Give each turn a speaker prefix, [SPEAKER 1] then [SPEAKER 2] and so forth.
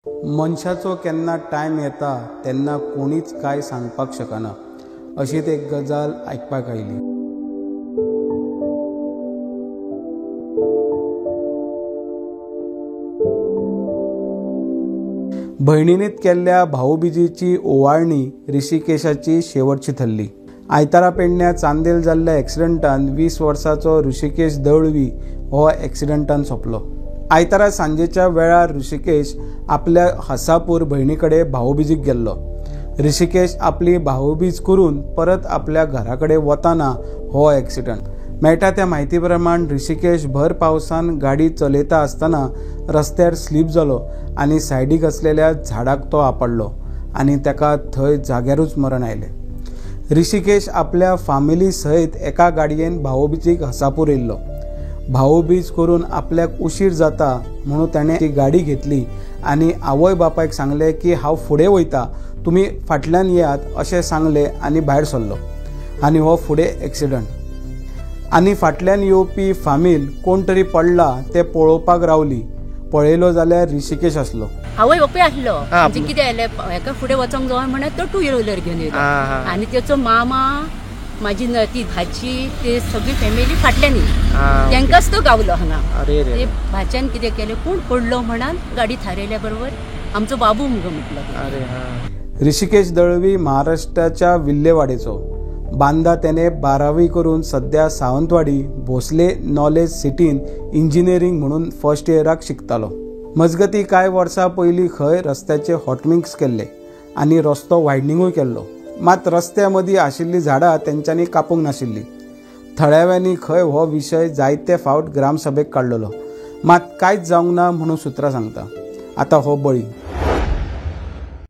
[SPEAKER 1] मनशाचो केन्ना टायम येता तेन्ना कोणीच कांय सांगपाक शकना अशीच एक गजाल आयकपाक आयली. भयणीनीत केल्ल्या भाऊबीजेची ओवाळणी ऋषिकेशाची शेवटची थरली. आयतारा पेडण्या चांदेल जाल्ल्या एक्सिडंटान 20 वर्साचो ऋषिकेश दळवी हो एक्सिडंटान सोंपलो. आयतारा सांजेच्या वेळार ऋषिकेश आपल्या हसापूर भयणी कडेन भाऊबीजीक गेल्लो. ऋषिकेश आपली भाऊबीज करून परत आपल्या घरा कडेन वतना हो एक्सिडंट. मेळटा त्या म्हायती प्रमाण ऋषिकेश भर पावसान गाडी चलयता आसतना रस्त्यार स्लीप जालो आनी सायडीक आसलेल्या झाडाक तो आपडलो आनी ताका थंय जाग्यारूच मरण आयलें. ऋषिकेश आपल्या फामिली सयत एका गाडयेन भाऊबीजीक हसापूर येयल्लो. भाऊबीज करून आपल्याक उशीर जाता म्हणून ताणें ती गाडी घेतली आनी आवय बापायक सांगलें की हांव फुडें वयता, तुमी फाटल्यान येयात अशें सांगलें आनी भायर सरलो. आनी हो फुडें एक्सिडंट. आनी फाटल्यान येवपी फामील कोण तरी पडला ते पळोवपाक रावली. पळयलो जाल्यार ऋषिकेश आसलो.
[SPEAKER 2] आवय बापूय आसलो म्हणजे कितें जालें, हेका फुडें वचोंक जाय म्हणून तो टू व्हिलर घेवन येयलो आनी तेचो मामा, माझी ती भाची, ते सगळी फॅमिली फाटल्यान तांकांच तो गावलो हांगा. ते भाच्यान कितें केलें, कोण पडलो म्हणून गाडी थारयल्या बरोबर आमचो बाबू मुगो म्हटलो.
[SPEAKER 1] ऋषिकेश दळवी महाराष्ट्राच्या विल्लेवाडेचो. बांदा त्याने 12वी करून सध्या सावंतवाडी भोसले नॉलेज सिटीन इंजिनियरींग म्हणून फर्स्ट इयराक शिकतालो. मजगती कांय वर्सां पयलीं खंय रस्त्याचे हॉटमिक्स केल्ले आनी रस्तो वायडनिंगूय केल्लो. मात रस्त्या मदीं आशिल्लीं झाडां तेंच्यांनी कापूंक नाशिल्लीं. थळाव्यांनी खंय हो विशय जायते फावट ग्रामसभेक काडलेलो, मात कांयच जावंक ना म्हणून सुत्रां सांगता. आतां हो बळी.